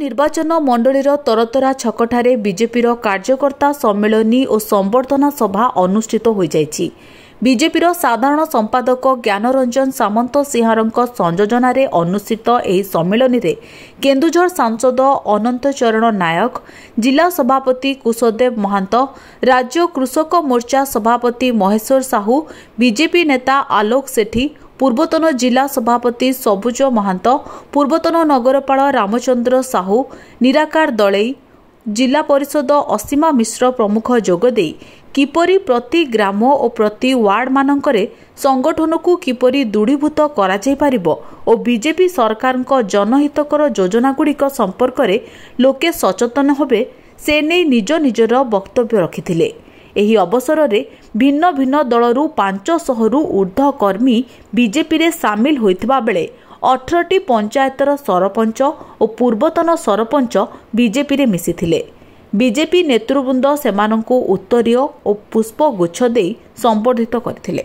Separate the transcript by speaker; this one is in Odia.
Speaker 1: ନିର୍ବାଚନ ମଣ୍ଡଳୀର ତରତରା ଛକଠାରେ ବିଜେପିର କାର୍ଯ୍ୟକର୍ତ୍ତା ସମ୍ମିଳନୀ ଓ ସମ୍ବର୍ଦ୍ଧନା ସଭା ଅନୁଷ୍ଠିତ ହୋଇଯାଇଛି। ବିଜେପିର ସାଧାରଣ ସମ୍ପାଦକ ଜ୍ଞାନରଞ୍ଜନ ସାମନ୍ତସିଂହାରଙ୍କ ସଂଯୋଜନାରେ ଅନୁଷ୍ଠିତ ଏହି ସମ୍ମିଳନୀରେ କେନ୍ଦୁଝର ସାଂସଦ ଅନନ୍ତ ଚରଣ ନାୟକ, ଜିଲ୍ଲା ସଭାପତି କୁଶଦେବ ମହାନ୍ତ, ରାଜ୍ୟ କୃଷକ ମୋର୍ଚ୍ଚା ସଭାପତି ମହେଶ୍ୱର ସାହୁ, ବିଜେପି ନେତା ଆଲୋକ ସେଠୀ, ପୂର୍ବତନ ଜିଲ୍ଲା ସଭାପତି ସବୁଜ ମହାନ୍ତ, ପୂର୍ବତନ ନଗରପାଳ ରାମଚନ୍ଦ୍ର ସାହୁ, ନିରାକାର ଦଳେଇ, ଜିଲ୍ଲା ପରିଷଦ ଅସୀମା ମିଶ୍ର ପ୍ରମୁଖ ଯୋଗଦେଇ କିପରି ପ୍ରତି ଗ୍ରାମ ଓ ପ୍ରତି ୱାର୍ଡମାନଙ୍କରେ ସଂଗଠନକୁ କିପରି ଦୃଢ଼ୀଭୂତ କରାଯାଇପାରିବ ଓ ବିଜେପି ସରକାରଙ୍କ ଜନହିତକର ଯୋଜନାଗୁଡ଼ିକ ସମ୍ପର୍କରେ ଲୋକେ ସଚେତନ ହେବେ, ସେ ନେଇ ନିଜ ନିଜର ବକ୍ତବ୍ୟ ରଖିଥିଲେ। ଏହି ଅବସରରେ ଭିନ୍ନ ଭିନ୍ନ ଦଳରୁ 500ରୁ ଉର୍ଦ୍ଧ୍ୱ କର୍ମୀ ବିଜେପିରେ ସାମିଲ ହୋଇଥିବା ବେଳେ 18ଟି ପଞ୍ଚାୟତର ସରପଞ୍ଚ ଓ ପୂର୍ବତନ ସରପଞ୍ଚ ବିଜେପିରେ ମିଶିଥିଲେ। ବିଜେପି ନେତୃବୃନ୍ଦ ସେମାନଙ୍କୁ ଉତ୍ତରୀୟ ଓ ପୁଷ୍ପଗୁଚ୍ଛ ଦେଇ ସମ୍ବର୍ଦ୍ଧିତ କରିଥିଲେ।